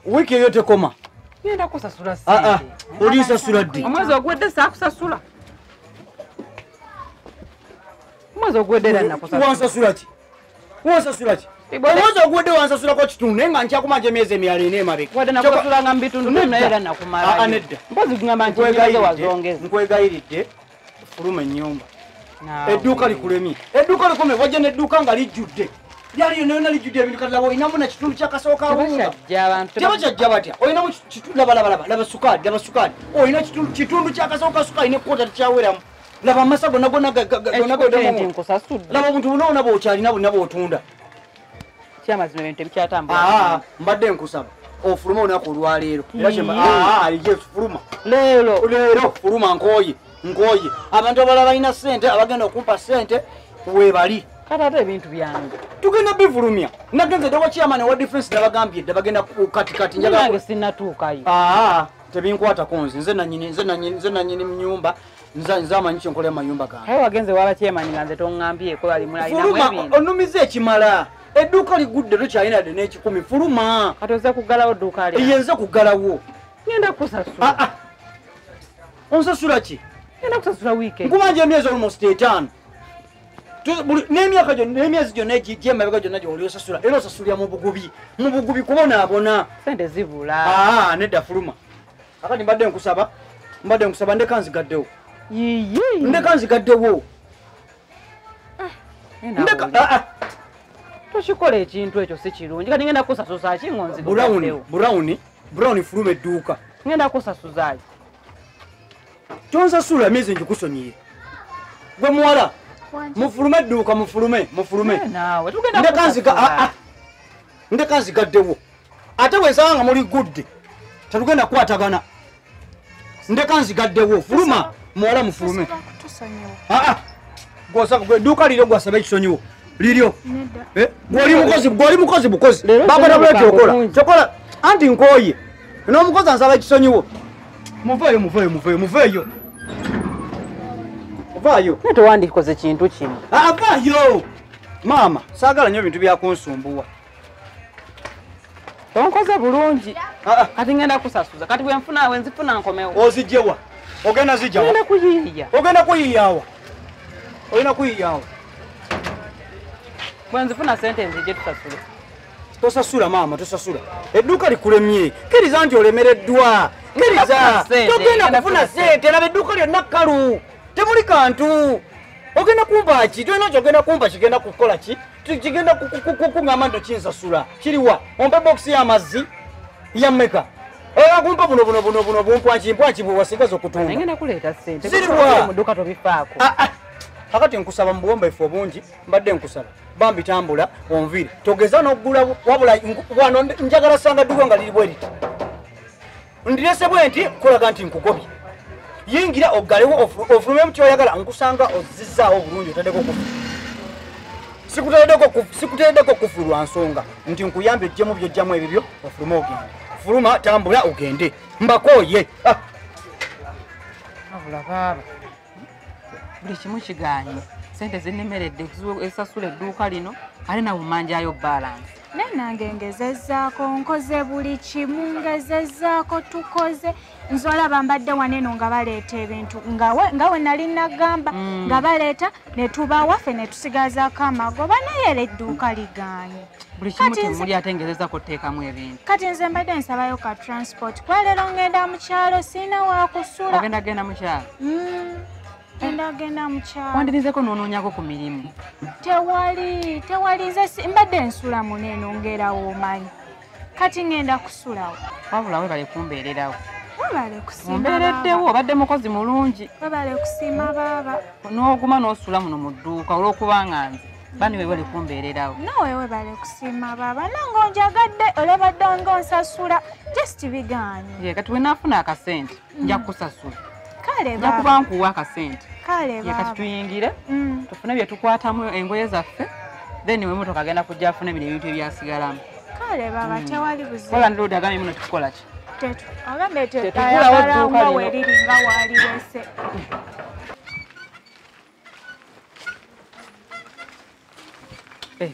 Wiiki eyo tekoma. Ngenda kusasula ssente. Olisasula ddi? Omwezi oguwedde saakusasula. Omwezi oguwedde era nakusasula. Wansasula ki? Wansasula ki? Omwezi oguwedde wansasulako kitundu naye nga nkyakumanja emyezi emirala ena emabega. Wadde nakusasulanga mu bitundu naye era nakumalayo. Nedda. Mpozi kugamba nti nnyinza wazongeza. Nkwegayiridde fuluma ennyumba. Edduuka likulemye. Edduuka likumye wajja n'edduuka nga lijjudde. Lyali yonna yonna lijjudde ebintu kati laba olinamu na kitundu kya kasawo ka wunga. Tebakyajja batya. Olinamu laba laba laba laba sukaali laba sukaali. Olina kitundu kya kasawo ka sukaali ne kwota tekyaweramu. Laba amasa gonna gonna gonna gonna. Laba obuntu buno bwonna bw'okyalina bwonna bw'otunda. Kyamazima ebintu tebikyatambula. Mbadde nkusaba ofulume olunaku olwaleero. Era ye fuluma. Leero. Leero fuluma nkooye. Nkooye. Abantu abalala balina ssente abagenda okumpa ssente weebali. Kati ate ebintu byange. Tugenda bivulumya. Nagenze dda wa chairman wa defense nabagambye dda bagenda katikati njagala. Nange sinnatuukayo. Tebinkwatako nze nze nannyini mnyumba. Nze amanyi kye nkola mayumba gange. Aye wagenze waba chairman nga nze toŋŋambyeko bali mulina ebintu. Onumize ekimala. Edduuka ligudde tokyalina dde n'ekikumi. Fuluma. Kati ozze kuggalawo dduuka lyange. Ye nze kuggalawo. Ngenda kusasula. Onsasula ki? Ngenda kusasula weekend. Nkubanja emyezi almost 5. N'emyaka gyonna n'emyezi gyonna egy'emabega gyonna gy'oli osasula era osasulira mu bugubi. Mu bugubi kubonaabona. Ssente zibula. Nedda fuluma. Kakati mbadde nkusaba ndeka nzigaddewo. Yiyi. Ndeka nzigaddewo. Ndeka tokikola ekintu ekyo si kirungi. Kati ngenda kusasuza ki ng'onzigaddewo? Brown fuluma edduuka. Ngenda kusasuza ki? Tonsasula emyezi ngikusonyiye. Gwe muwala. Mufulume edduuka mufulume. Naawe tugenda kusasula. Ndeka nzigaddewo. Ate bwe nsanga nga muli gudde tetugenda kukwatagana. Ndeka nzigaddewo. Fuluma muwala mufulume. Gwe edduuka liryo gwasaba ekisonyiwo. Liryo. Gw'oli mukozi bukozi. Bakola bw'otyo okola. Kyokola anti nkooye. N'omukozi ansaba ekisonyiwo. Muveeyo. Vaayo. Naye tewandikoze kintu kino. Vaayo. Maama, saagala nnyo ebintu byakunsumbuwa. Tonkoze bulungi. Kati ngenda kusasuza. Kati bwe nfuna we nzifuna nkomewo. Ozijjewa. Ogenda zijjawa. Ngenda kuyiiya. Ogenda kuyiiyawa. Olina kuyiiyawa. Bwe nzifuna ssente nzijje tusasule. Tosasula maama, tosasula. Edduuka likulemye. Kkiriza nti olemereddwa. Kkiriza. Togenda kufuna ssente. Laba edduuka lyonna kkalu. Temuli kantu. Ogenda kumpa ki? Tolina ky'ogenda kumpa kigenda kukola ki? Kigenda kukungamba nti kinsasula. Kiriwa? Ompe bokisi y'amazzi ya mmeka? Era kumpa buno bumpwanki bwe wasigaza okutunda. Ngenda kuleeta ssente. Ziriwa? Mu dduuka tobifaako. Kakati nkusaba mu buwombeefu obungi mbadde nkusaba. Bambi tambula onviire. Togeza n'oggula wabula wano njagala sanga dduuka nga liri bwe riti. Ndirese bwe nti kulaga nti nkugobye. Yingira oggalewo ofulume mu ky'oyagala nkusanga ozzizaawo bulungi otaddeko kufu. Sikuteddeko kufu lwa nsonga nti nkuyambe ojjemu by'ojjamu ebibyo ofulume ogende. Fuluma tambula ogende. Mbakooye. Wabula baaba. Buli kimu kigaanye. Ssente zinnemeredde esasula edduuka lino ate nawe omanjayo balance. Naye nange ngezezzaako nkoze buli kimu ngezezzaako tukoze. Nze olaba mbadde wano eno nga baleeta ebintu nga we nali nagamba nga baleeta ne tubawa ffe ne tusigazaako amagoba naye era edduuka ligaanye. Buli kimu temuli ate ngezezaako oteekamu ebintu. Kati nze mbadde nsabayo ka transport kuba leero ngenda mu kyalo sirina waakusula. Ogenda genda mu kyalo? Genda mu kyalo. Wandirinzeko n'onoonyako ku mirimu. Tewali nze mbadde nsula muno eno ng'erawo omanyi. Kati ngenda kusulawo. Wabula weebale kumbeererawo. Webale kusiima. Ombeereddewo obadde mukozi mulungi. Webale kusiima baaba. N'oguma n'osula muno mu dduuka olw'okubanga nze. Bani webale kumbeererawo. Naawe webale kusiima baaba. Nange onjagadde olabadde ng'onsasula. Just bigaanye. Ye kati we naafuna akasente nja kukusasula. Kale baaba. Nja kuba nkuwa akasente. Kale baaba. Ye kati tuyingire tufune bye tukwatamu engoye zaffe then emmotoka agenda kujja afune bino ebintu ebyasigalamu. Kale baaba tewali buzibu. Wala ndowooza agambye muno tukola ki? Agambye tetugulawo dduuka lino. Nga waalirese.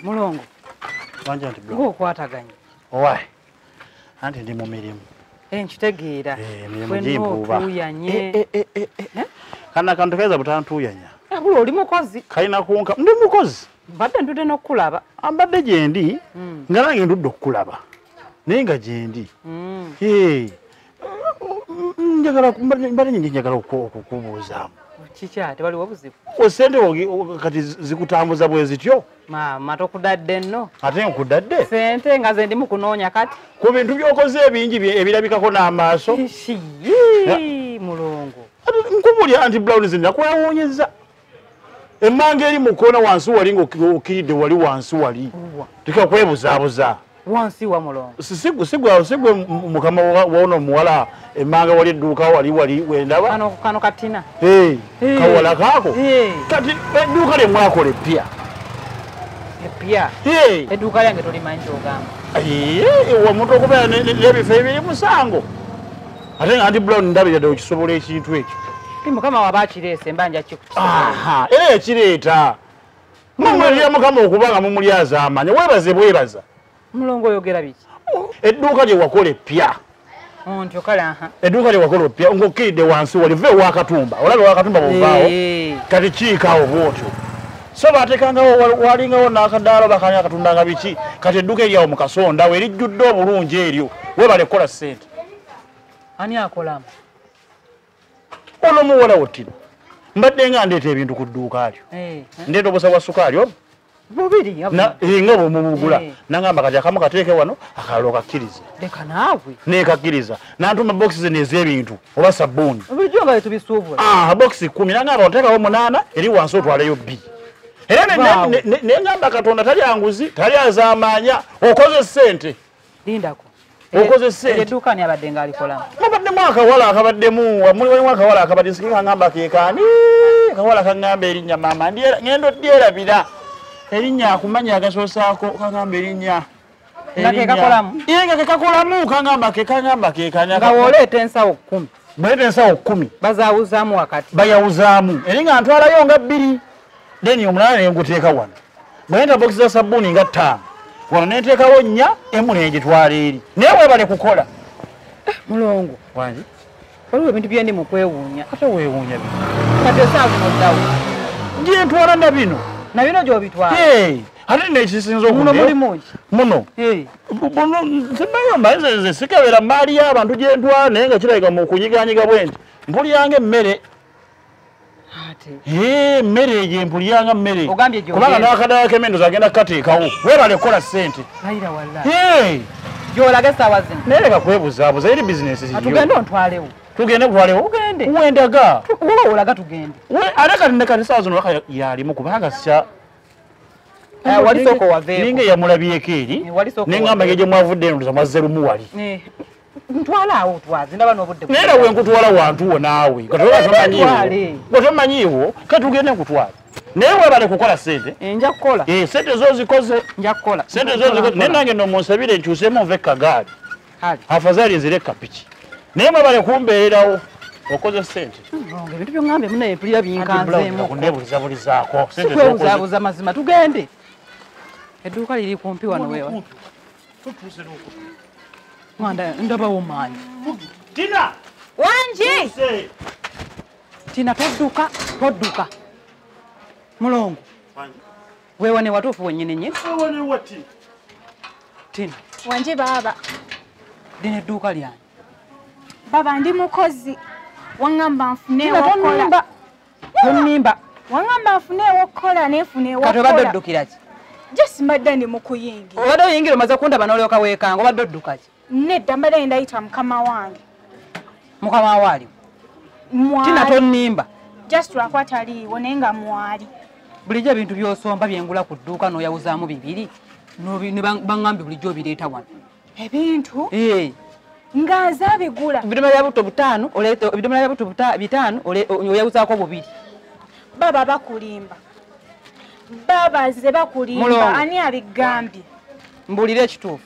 Mulongo. Wanja nti bro. Ng'okwataganye. Owai. Anti ndi mu mirimu. Nkitegeera. Emirimu gimpuuba. Kana akantu kayinza butantuuyanya. Abula oli mukozi. Kalina kunka ndi mukozi. Mbadde ndudde n'okukulaba. Mbadde gyendi nga nange ndudde okukulaba. Naye nga gyendi. Njagala mbadde njagala okukubuuzaamu. Kiki ate waliwo obuzibu? Sente kati zikutambuza bwe zityo? Maama tokudadde nno. Ate nkudadde? Sente nga ze ndi mu kunoonya kati. Ku bintu by'okoze ebingi ebirabikako n'amaaso. Mulongo. Nkubulya Auntie Brown nze nakwewuunyizza. Emmanga eri mu kkoona wansi wali ng'okiridde wali wansi wali. Leka kwebuzaabuza. Wansi wa Mulongo. Sigwe mukama wono muwala emmanga wali edduuka wali wali wendaba. Kano katina. Kawala kaako. Kati edduuka lye mwakola eppya. Eppya? Edduuka lyange tolimanyi ky'ogamba. Omuntu okubeera n'ebifo ebiri musango. Ate nga Auntie Brown ndabira ddala okisobola ekintu ekyo. Mukama waba akireese mba nja kikukisobola. Era yakireeta. Mumulya Mukama okuba nga mumulyaza amaanyi. Weebaze bwebaza. Mulongo oyogera biki? Edduuka lye wakola eppya. Ntyo kale aha. Edduuka lye wakola eppya ng'okkiridde wansi wali ve ewakatumba. Olaba ewakatumba bw'ovaawo. Kati kiikaawo bw'otyo. So baatekangawo walingawo n'akadaala bakanya akatundanga biki. Kati edduuka eryawo mu kasonda we erijjudde obulungi eryo. Weebale kukola ssente. Ani akolamu? Ono muwala wo Tina. Mbadde nga ndeeta ebintu ku dduuka lyo. Ndeeta obusa bwa sukaali obwo. Bubiri nga bwemubugula. Nangamba kati akamu kateeke wano akalala okakkiriza. Leka naawe. Neekakkiriza. Nantuma bokisi zino ez'ebintu oba sabbuuni. Bulijjo nga tubisuubula. Bokisi 10 nangamba oteekawo 8 eri wansi otwaleyo 2. Era ne ngamba Katonda talya nguzi, talya amaanya, okoze ssente. Lindako. Okoze ssente. Edduuka ani abadde ng'alikolamu? Mubaddemu akawala akabaddemu, mulimu akawala akabadde nsikika ngamba keekaani, akawala kaŋŋamba erinnya maama, ngenda odyerabira. Erinnya akumanya agasoosaako kaŋŋamba erinnya. Nga ke kakolamu? Nga ke kakolamu, kaŋŋamba keekaani. Nga w'oleeta ensawo 10. Bw'oleeta ensawo 10. Bazaawuzaamu wakati. Bayawuzaamu. Era nga ntwalayo nga 2. Then omulala ne nguteeka wano. Bwe nta bokisi za sabbuuni nga 5. Wano ne nteekawo 4, emu ne ngitwala eri. Naye weebale kukola. Mulongo. Wangi? Waliwo ebintu bye ndi mu kwewuunya. Ate weewuunya bino. Kati osaawa zino oddawo. Gye ntwala na bino. Na bino gy'obitwala. Ate n'ekisinza Muno mulimu ki? Muno. Muno simanyi nze sikebera mmaali y'abantu gye ntwala naye nga kirabika mu kunyigaanyiga bwe nti. Mpulyanga emmere. Emmere egyo mpulyanga mmere. Kubanga n'akadaala k'emmere agenda kukateekawo. Weebale kukola ssente. Layira wallahi. Gy'olaga essaawa zino. Naye leka kwebuzaabuza eri bizinesi yiyo. Tugende ontwalewo. Tugende kutwalewo? Tugende. Wendaga. Wowe olaga tugende. Ate kati ne kati essaawa zino yalimu kubanga sya. Wali sooka waveeko. Ninga yamulabyeko eri. Ne ngamba gye mwavudde eno mwazze lumu wali. Ntwala awo twazi ndaba n'obudde. Naye era we nkutwala wantu wo naawe. Kati tomanyiiwo kati tugende nkutwala. Naye weebale kukola ssente. Nja kukola. Ssente zo zikoze. Nja kukola. Ssente zo zikoze. Naye nange nno munsabire nkyuseemu nve kagaali. Afazaali nzire kapiki. Naye mwebale kumbeererawo. Okoze ssente. Ebintu by'oŋŋambye munaye mpulira binkanzeemu. Kunneebulizabulizaako. Sikwebuzabuza mazima tugende. Edduuka liri kumpi wano weewa. Mwanda ndabawo maanyi. Tina! Wangi! Tina todduka, todduka. Mulongo. Weewane watuufu wennyini nnyini. Weewane wati. Tina. Wangi baaba. Lino edduuka lyange. Baba ndi mukozi. Waŋŋamba nfune Tina ewokukola. tonnimba. Tonnimba. Waŋŋamba nfune ewokukola nenfuna Kati obadde ewokukola. oddukira ki? Just mbadde ndi mu kuyingira. Obadde oyingira omaze kundaba n'olyoka weekanga obadde odduka ki? Nedda mbadde ndayita mukama wange. Mukama wo aliwo. Mwali. Tina tonnimba. Just lwakuba taliiwo naye nga mwali. Bulijjo ebintu by'osomba byengula ku dduuka n'oyawuzaamu 2 ne baŋŋambye bulijjo obireeta wano. Ebintu? Nga nze abigula. Ebidomola bya buto 5, oleeta ebidomola bya buto 5 oyawuzaako 2. Baba bakulimba. Baba nze bakulimba. Ani abigambye? Mbuulira ekituufu.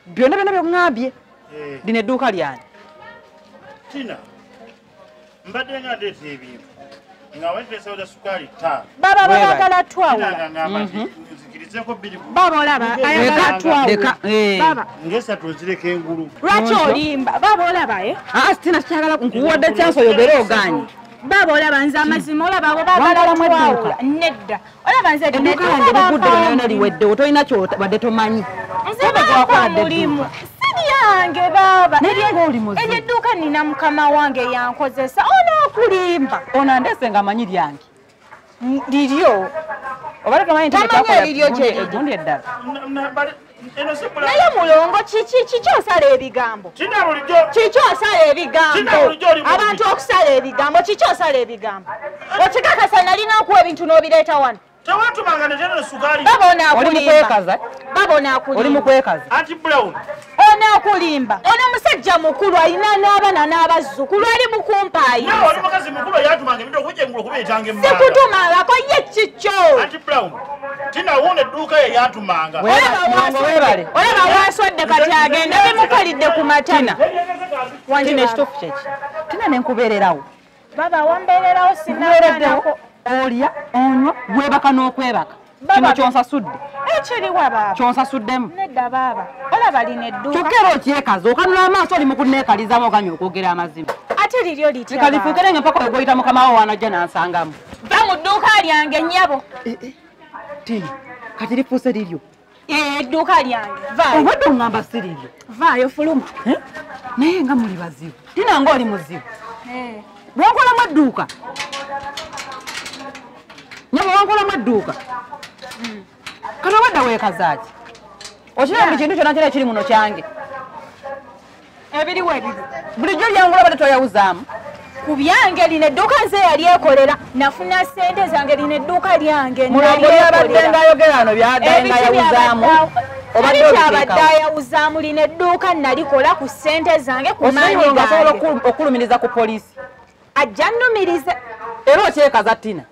Byonna byonna by'oŋŋambye. Lino edduuka lyange. Tina, mbadde nga ndeeta ebintu. Nga wente ensawo za sukaali 5. Baba baagala twawula. Tina ng'angamba nti nzikiriza Nzigizeeko 2. Baba olaba ayagala twawula. Baba ngesa tuzireka engulu. Lwaki olimba? Baba olaba Tina kyagala nkuwadde chance oyogere oganye. Baba olaba nze amazima olaba abo baagala twawula. Nedda. Olaba nze edduuka yange ligudde lyonna liweddewo tolina kyobadde tomanyi. Nze baba mulimu. Yange baba. Naye edduuka nina mukama wange yankozesa. Onookulimba. Ono andese nga amanyi lyange. Liryo. Obadde tomanyi nti Tamanyi eriryo kye egundi eddala. Naye mulongo kiki osala ebigambo? Kiki osala ebigambo? Abantu okusala ebigambo, kiki osala ebigambo? Okikakasa nalina okuwa ebintu n'obireeta wano. Tewatumanga ne sukaali. Baba onaakulimba. Baba onaakulimba. Oli mu kwekaza. Anti Brown. Onaakulimba. Ono musajja mukulu alina n'abaana n'abazzukulu ali mu kumpaayiriza. Nawe oli mukazi mukulu yatumanga ebintu okujja engulu okubireetanga emmanga. Sikutumangako ye kikyo. Anti Brown. Tina wuuno edduuka ye yantumanga. Olaba waaswadde kati agenda bimukalidde ku matama. Tina ekituufu kye ki? Tina ne nkubeererawo. Baba wambeererawo sinnaanako. Olya, onywa, weebaka n'okwebaka. Kino kyonsasudde. Ekiriwa baaba. Kyonsasuddemu. Nedda baaba. Olaba lino edduuka. Kyokka era okyekaza okanula amaaso oli mu kunneekalizaamu oganye okwogera amazima. Ate liryo litya. Leka lifuukire nga mpaka wegoyita mukama wo wanajja n'ansangamu. Va mu dduuka lyange nnyabo. Tina, kati lifuuse liryo. Edduuka lyange. Vaayo. Obadde oŋŋamba si liryo. Vaayo fuluma. Naye nga muli bazibu. Tina ng'oli muzibu. Bw'onkolamu edduuka. Nyabo wankolamu edduuka. Kati obadde weekaza ki? Okiraba buli kintu kyonna kyonna ekiri muno kyange. Ebiriwo ebibyo. Bulijjo lyangula obadde toyawuzaamu. Ku byange lino edduuka nze yali ekolera. Nafuna ssente zange lino edduuka lyange. Mulongo byabadde ng'ayogera wano byabadde ng'ayawuzaamu. Obadde obadde ayawuzaamu lino edduuka nalikola ku ssente zange ku maanyi gange. Osobola okulumiriza ku poliisi. Ajja nnumirize. Era okyekaza Tina.